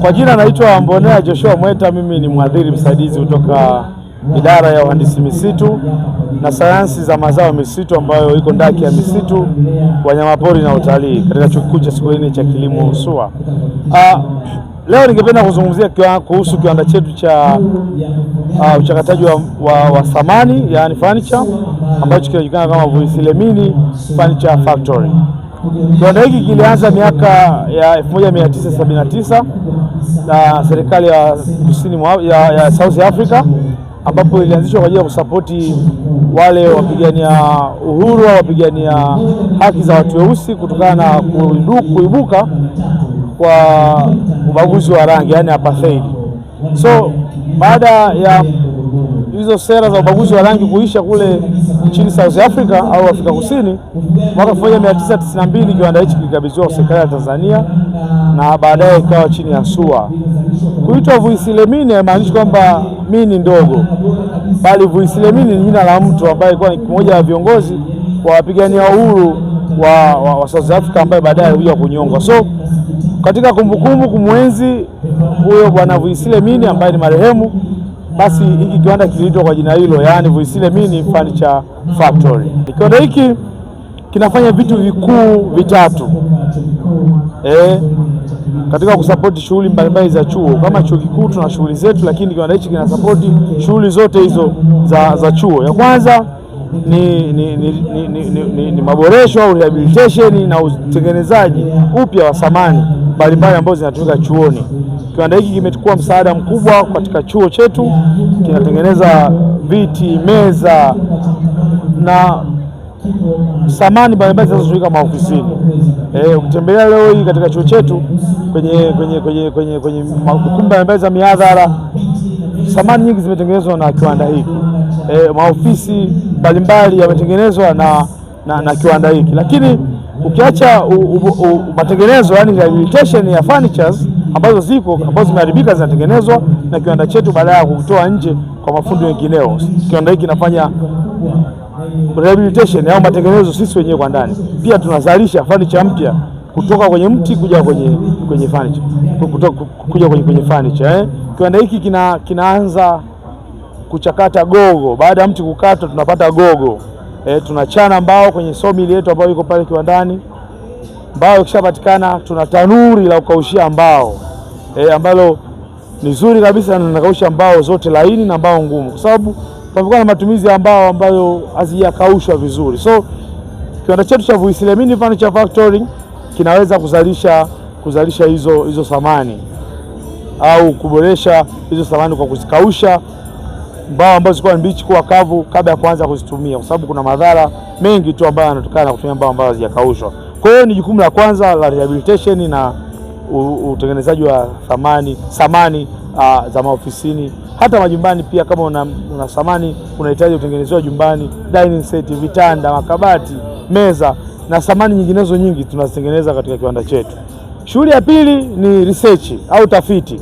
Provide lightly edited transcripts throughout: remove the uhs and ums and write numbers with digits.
Kwa jina naitwa Mbonea Joshua Mweta, mimi ni mhadhiri msaidizi kutoka idara ya uhandisi misitu na sayansi za mazao ya misitu ambayo iko ndani ya misitu, wanyamapori na utalii katika Chuo Kikuu cha Sokoine cha Kilimo SUA. Leo ningependa kuzungumzia kuhusu kiwanda chetu cha uchakataji wa samani, yaani furniture, ambacho kinajulikana kama Vuyisile Mini Furniture Factory. Kiwanda hiki kilianza miaka ya 1979 na serikali ya kusini mwa, ya South Africa, ambapo ilianzishwa kwa ajili ya kusapoti wale wapigania uhuru au wapigania haki za watu weusi kutokana na kuibuka kwa ubaguzi wa rangi, yani apartheid. So baada ya hizo sera za ubaguzi wa rangi kuisha kule nchini South Africa au Afrika Kusini, mwaka 1992 kiwanda hichi kilikabidhiwa serikali ya Tanzania na baadaye ikawa chini ya SUA. Kuitwa Vuyisile Mini haimaanishi kwamba mini ndogo, bali Vuyisile Mini ni jina la mtu ambaye alikuwa ni mmoja wa viongozi wa wapigania uhuru wa South Africa ambaye baadaye alikuja kunyongwa. So katika kumbukumbu kumwenzi huyo bwana Vuyisile Mini ambaye ni marehemu, basi hiki kiwanda kiliitwa kwa jina hilo, yaani Vuyisile Mini Furniture Factory. Kiwanda hiki kinafanya vitu vikuu vitatu katika kusapoti shughuli mbalimbali za chuo. Kama chuo kikuu tuna shughuli zetu, lakini kiwanda hichi kinasapoti shughuli zote hizo za chuo. Ya kwanza ni maboresho au rehabilitation na utengenezaji upya wa samani mbalimbali ambazo zinatumika chuoni. Kiwanda hiki kimekuwa msaada mkubwa katika chuo chetu, kinatengeneza viti, meza na samani mbalimbali zinazotumika maofisini. Ukitembelea leo hii katika chuo chetu kwenye kumbi mbalimbali za mihadhara, samani nyingi zimetengenezwa na kiwanda hiki. Maofisi mbalimbali yametengenezwa na kiwanda hiki. Lakini ukiacha matengenezo, yani rehabilitation ya furnitures ambazo ziko ambazo zimeharibika zinatengenezwa na kiwanda chetu baada ya kutoa nje kwa mafundi wengineo. Kiwanda hiki kinafanya rehabilitation au matengenezo sisi wenyewe kwa ndani. Pia tunazalisha furniture mpya kutoka kwenye mti kuja kwenye furniture. Kutoka kuja kwenye furniture. Kiwanda hiki kinaanza kuchakata gogo. Baada ya mti kukatwa tunapata gogo. Tunachana mbao kwenye sawmill yetu ambayo iko pale kiwandani. Mbao ikishapatikana tuna tanuri la kukaushia mbao ambalo ni zuri kabisa na linakausha mbao zote laini na mbao ngumu, kwa sababu pamekuwa na matumizi ya mbao ambayo hazijakaushwa vizuri. So kiwanda chetu cha Vuyisile Mini Furniture Factory kinaweza kuzalisha hizo samani au kuboresha hizo samani kwa kuzikausha mbao ambazo zilikuwa mbichi kuwa kavu kabla ya kuanza kuzitumia, kwa sababu kuna madhara mengi tu ambayo yanatokana na kutumia mbao ambazo hazijakaushwa. Kwa hiyo ni jukumu la kwanza la rehabilitation na utengenezaji wa samani za maofisini, hata majumbani pia. Kama una samani unahitaji kutengenezewa jumbani, dining set, vitanda, makabati, meza na samani nyinginezo nyingi tunazitengeneza katika kiwanda chetu. Shughuli ya pili ni research au tafiti.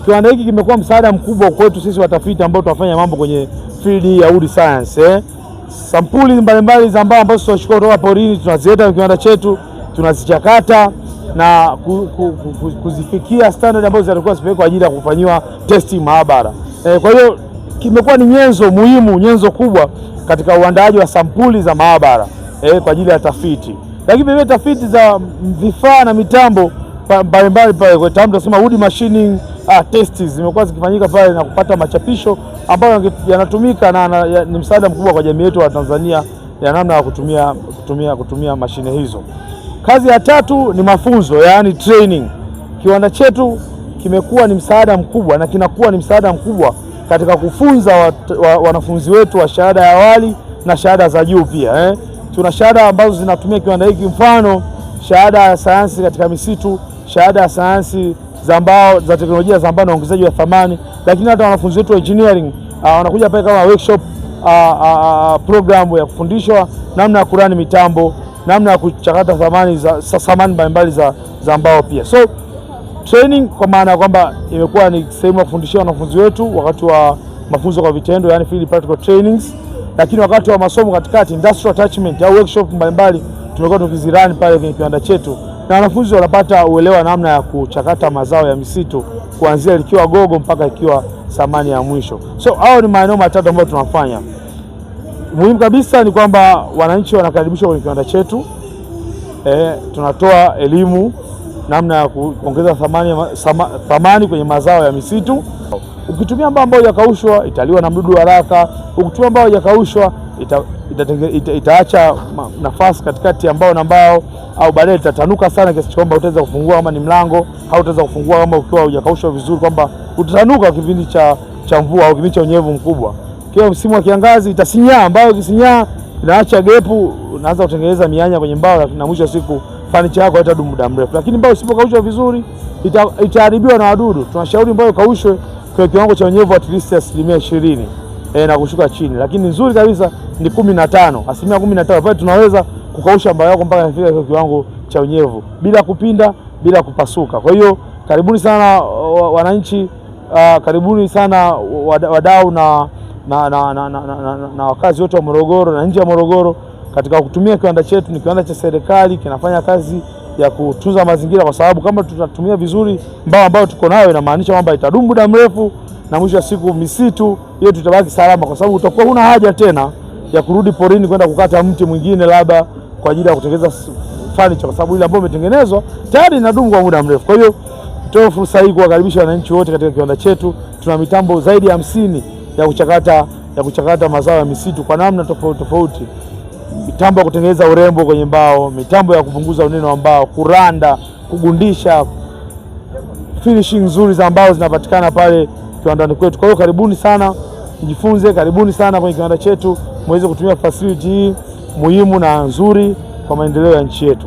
Kiwanda hiki kimekuwa msaada mkubwa kwetu sisi watafiti ambao tunafanya mambo kwenye field ya wood science. Sampuli mbalimbali za mbao ambazo tunachukua kutoka porini tunazileta kwenye kiwanda chetu, tunazichakata na kuzifikia standard ambazo zitakuwa zipelekwa kwa ajili ya kufanyiwa testing maabara. Kwa hiyo kimekuwa ni nyenzo muhimu, nyenzo kubwa katika uandaaji wa sampuli za maabara kwa ajili ya tafiti. Lakini vile tafiti za vifaa na mitambo mbalimbali pale kwa tunasema wood machining tests zimekuwa zikifanyika pale na kupata machapisho ambayo yanatumika na ni msaada mkubwa kwa jamii yetu wa Tanzania ya namna ya kutumia mashine hizo. Kazi ya tatu ni mafunzo, yaani training. Kiwanda chetu kimekuwa ni msaada mkubwa na kinakuwa ni msaada mkubwa katika kufunza wanafunzi wetu wa shahada ya awali na shahada za juu pia. Tuna shahada ambazo zinatumia kiwanda hiki, mfano shahada ya sayansi katika misitu, shahada ya sayansi za mbao, za teknolojia za mbao na ongezaji wa thamani, lakini hata wanafunzi wetu wa engineering wanakuja pale kama workshop program ya kufundishwa namna ya kurani mitambo, namna ya kuchakata thamani za samani mbalimbali za mbao pia. So training kwa maana ya kwamba imekuwa ni sehemu ya kufundishia wanafunzi wetu wakati wa mafunzo kwa vitendo, yani field practical trainings, lakini wakati wa masomo katikati industrial attachment au workshop mbalimbali tumekuwa tukizirani pale kwenye kiwanda chetu Na wanafunzi wanapata uelewa namna ya kuchakata mazao ya misitu kuanzia likiwa gogo mpaka ikiwa samani ya mwisho. So hao ni maeneo matatu ambayo tunafanya. Muhimu kabisa ni kwamba wananchi wanakaribishwa kwenye kiwanda chetu. Tunatoa elimu namna ya kuongeza thamani kwenye mazao ya misitu. Ukitumia mbao ambayo haijakaushwa italiwa na mdudu haraka. Ukitumia mbao haijakaushwa itaacha nafasi katikati ya mbao na mbao, au baadaye itatanuka sana kiasi kwamba utaweza kufungua kama ni mlango, hautaweza kufungua kama ukiwa hujakaushwa vizuri, kwamba utatanuka kipindi cha mvua au kipindi cha unyevu mkubwa. Kila msimu wa kiangazi itasinyaa, mbao ikisinyaa inaacha gepu, unaanza kutengeneza mianya kwenye mbao, na mwisho wa siku fanicha yako haitadumu muda mrefu. Lakini mbao isipokaushwa vizuri itaharibiwa na wadudu. Tunashauri mbao ikaushwe kwa kiwango cha unyevu at least 20% na kushuka chini, lakini nzuri kabisa ni 15, 15% pale tunaweza kukausha mbao yako mpaka ifike kwa kiwango cha unyevu bila kupinda, bila kupasuka. Kwa hiyo karibuni sana wananchi, karibuni sana wadau na wakazi wote wa Morogoro na nje ya Morogoro katika kutumia kiwanda chetu. Ni kiwanda cha serikali, kinafanya kazi ya kutunza mazingira, kwa sababu kama tutatumia vizuri mbao ambayo tuko nayo, inamaanisha kwamba itadumu muda mrefu na mwisho wa siku misitu yetu itabaki salama, kwa sababu utakuwa huna haja tena ya kurudi porini kwenda kukata mti mwingine labda kwa ajili ya kutengeneza furniture, kwa sababu ile ambayo imetengenezwa tayari inadumu kwa muda mrefu. Kwa hiyo tutoe fursa hii kuwakaribisha wananchi wote katika kiwanda chetu. Tuna mitambo zaidi ya 50 ya kuchakata mazao ya misitu kwa namna tofauti tofauti. Mitambo ya kutengeneza urembo kwenye mbao, mitambo ya kupunguza unene wa mbao, kuranda, kugundisha, finishing nzuri za mbao zinapatikana pale kiwandani kwetu. Kwa hiyo karibuni sana mjifunze, karibuni sana kwenye kiwanda chetu muweze kutumia facility hii muhimu na nzuri kwa maendeleo ya nchi yetu.